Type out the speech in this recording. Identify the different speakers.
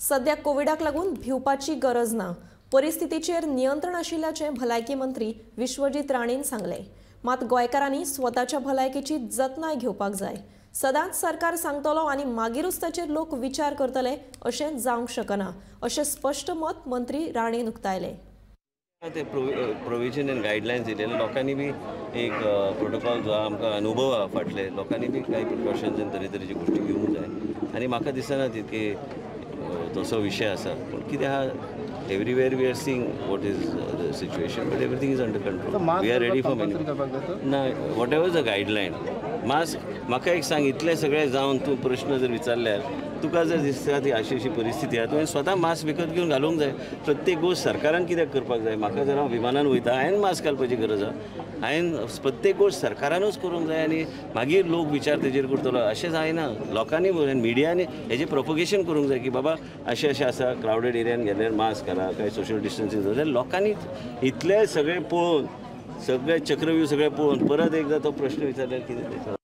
Speaker 1: सध्या कोविडाक लागून भिवपाची गरज ना, परिस्थितीचेर नियंत्रण आशिल्ल्याचें भलायकी मंत्री विश्वजीत राणेन सांगलें। मात गोंयकारांनी स्वताच्या भलायकेची जतनाय घेवपाक जाय। सदांच सरकार सांगतलो आनी मागीरूच ताचेर लोक विचार करतले अशें जावंक शकना, अशें स्पश्ट मत मंत्री राणेन उक्तायलें।
Speaker 2: ते प्रोविजन आनी गायडलायन्स दिलेले लोकांनी बी एक प्रोटोकॉल जो आमकां अनुभव आहा फाटले, लोकांनी बी कांय प्रिकॉशन्स आनी तरेतरेची गोश्टी घेवंक जाय। आनी म्हाका दिसना तितके तसो विशय आसा, पूण कितें आहा, everywhere we are seeing what is the situation, but everything is under control. We are ready for many ना whatever the guideline. Mask म्हाका एक सांग, इतलें सगळें जावन तूं प्रश्न जर विचारल्यार तुका जर दिसता ती अशी अशी परिस्थिती आहा, तुवें स्वता मास्क विकत घेवन घालूंक जाय। प्रत्येक गोश्ट सरकारान कित्याक करपाक जाय? म्हाका जर हांव विमानान वयता, हांवें मास्क घालपाची गरज आहा, हांवें प्रत्येक गोश्ट सरकारानूच करूंक जाय आनी मागीर लोक विचार तेजेर करतलो अशें जायना। लोकांनी मिडियांनी हेजें प्रोपोगेशन करूंक जाय की बाबा अशें अशें आसा, क्रावडेड एरियान गेल्यार मास्क घाला, काय सोशल डिस्टन्सींग जाल्यार लोकांनी इतलें सगळें पळोवन, सगळें चक्रव्यूह सगळें पळोवन परत एकदां तो प्रश्न विचारल्यार कितें?